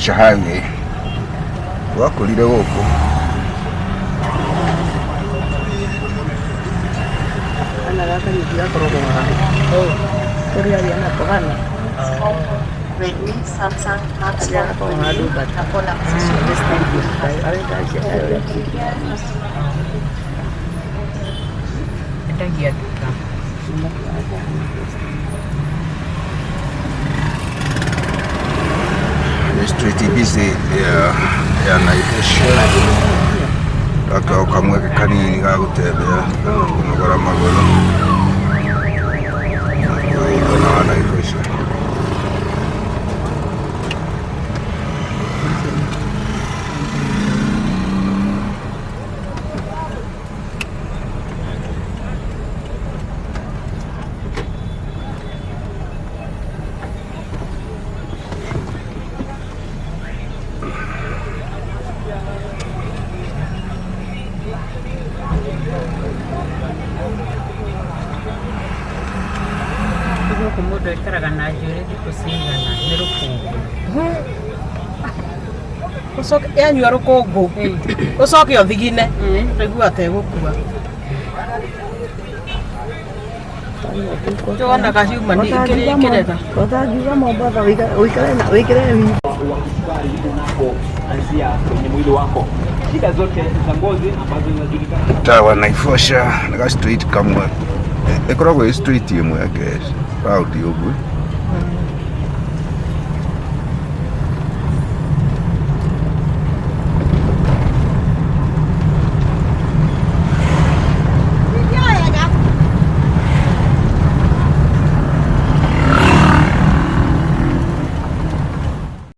Naivasha Highway. Twakũrire gũkũ. Kana gaka ningĩ gakoragwo haha. Kũrĩa arĩa nako gana. Redmi, Samsung, Karĩa Maxon, gakoragwo handũ mbata. na phone accessories. Arenda ũrĩa Endagia nduka. Nĩ street busy ya Naivasha. Gaka o kamweke kanini ga gũtembea kũnogora magũrũ. Mwena wa Naivasha. Gũkũ mũndũ aikaraga na njuĩrĩ thikũ cigana nĩ rũkũngũ. Ũcoke yanyua rũkũngũ ũcoke ũthigine ũraigua ta ĩgũkua. Tuonaga human ĩkĩrega. Ũtangiuga Mombatha ũikare na wĩkĩre wa kisukari unapoanzia kwenye mwili wako. Shida zote za ngozi ambazo zinajulikana Mtaa wa Naivasha nĩ ga street kamwe. Ĩkoragwo ĩ street ĩmwe I guess. Round ũguo.